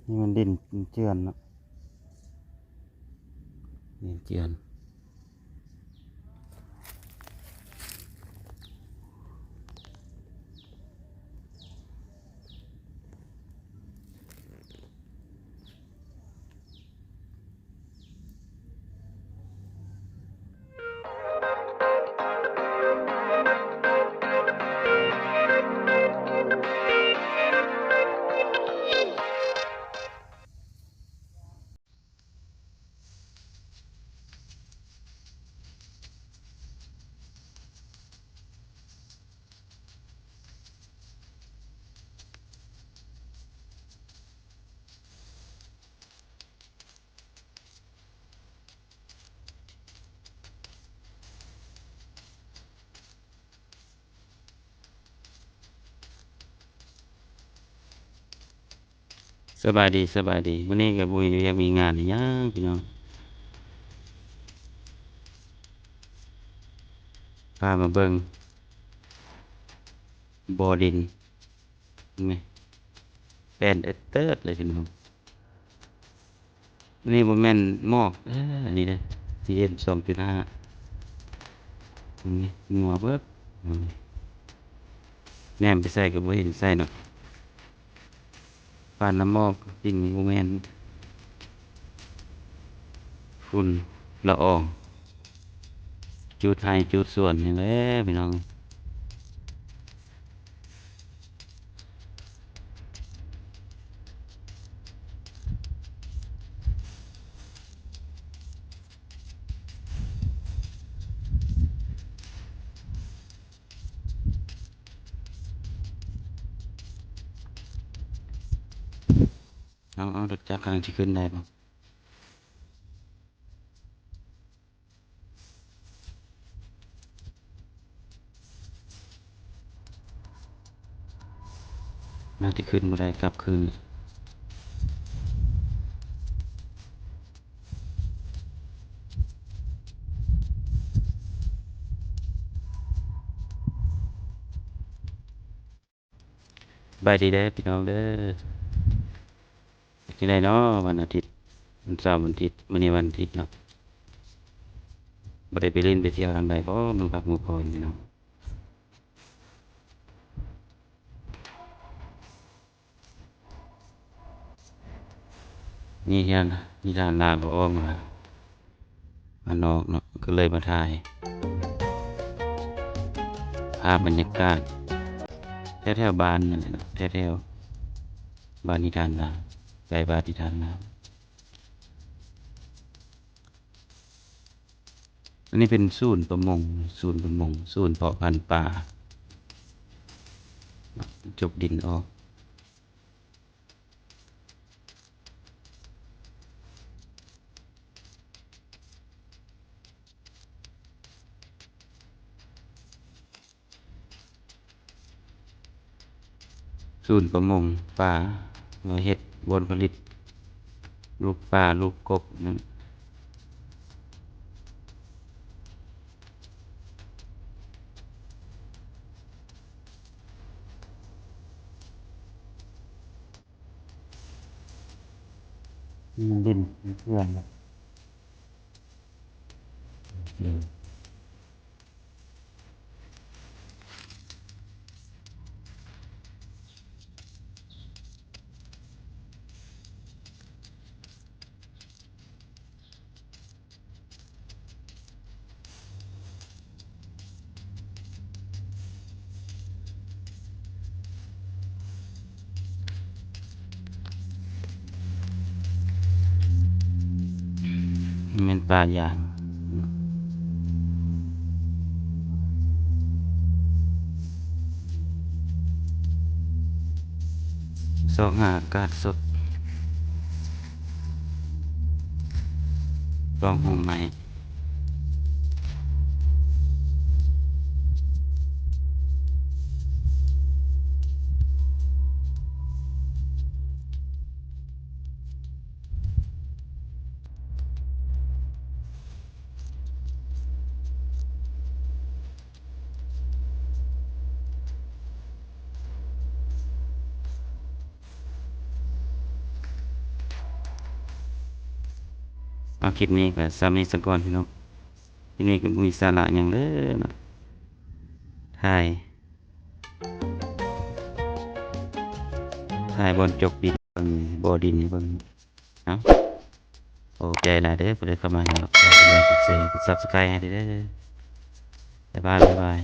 ນີ້ມັນດິນເຈື່ອນເນາະ ດິນເຈື່ອນ. ສະບາຍດີ ສະບາຍດີ. ມື້ນີ້ກໍບໍ່ມີວຽກມີງານອີ່ຫຍັງພີ່ນ້ອງ, ພາມາເບິ່ງບໍ່ດິນ. ນີ້ ແປ້ນເອີດເຕີດເລີຍພີ່ນ້ອງ. ນີ້ບໍ່ແມ່ນໝອກເດີ ອັນນີ້ເດີ ຊີເອັມສອງຈຸດຫ້າ. ນີ້ ມົວເບີດ. ນີ້ ແນມໄປໃສກໍບໍ່ເຫັນໃສເນາະ. ປານນ້ຳໝອກຈິງ ບໍ່ແມ່ນ ຝຸ່ນລະອອງ ຈູດໄຮ່ຈູດສວນນີ້ແຫຼະພີ່ນ້ອງ. ເອົາ ເອົາ ລົດຈັກກຳລັງຊິຂຶ້ນໄດ້ບໍ່? ໜ້າຈະຂຶ້ນບໍ່ໄດ້ ກັບຄືນ. ສະບາຍດີເດີພີ່ນ້ອງເດີ. ເຮັດຈັ່ງໃດເນາະ ວັນອາທິດ ວັນເສົາ ວັນອາທິດ, ມື້ນີ້ວັນອາທິດເນາະ. ບໍ່ໄດ້ໄປຫຼິ້ນໄປທ່ຽວທາງໃດບໍ່ ມື້ພັກມື້ຜ່ອນພີ່ນ້ອງ. ນີ້ເຮືອນນິທານລາວກໍອອກມາ ມານອກເນາະ ກໍເລີຍມາຖ່າຍພາບບັນຍາກາດແຖວໆບ້ານນັ້ນແຫຼະເນາະ ແຖວໆບ້ານນິທານລາວ ໃກ້ບ້ານນິທານລາວ. ອັນນີ້ເປັນສູນປະມົງ ສູນປະມົງ ສູນເພາະພັນປາ ຈົກດິນອອກ. ສູນປະມົງປາ ມາເຮັດບ່ອນຜະລິດລູກປາ ລູກກົບນັ້ນ. ດິນເປື້ອນ. ແມ່ນປ່າຢາງ ຊອກຫາອາກາດສົດ ລອງຫົ່ມໄມ້. ແ ເອົາ ຄລິບນີ້ກໍສ່ຳນີ້ສາກ່ອນພີ່ນ້ອງ. ຄລິບນີ້ກໍບໍ່ມີສາລະຫຍັງເດີເນາະ ຖ່າຍ ຖ່າຍບ່ອນຈົກດິນ ເບິ່ງບໍ່ດິນໃຫ້ເບິ່ງ. ເອົາ ຂອບໃຈຫຼາຍເດີ ຜູ້ໃດເຂົ້າມາ ກະໄລກ໌ ກົດແຊ ກົດຊັບສະໄຄຣບ໌ໃຫ້ເດີ. ບາຍບາຍ ບາຍບາຍ.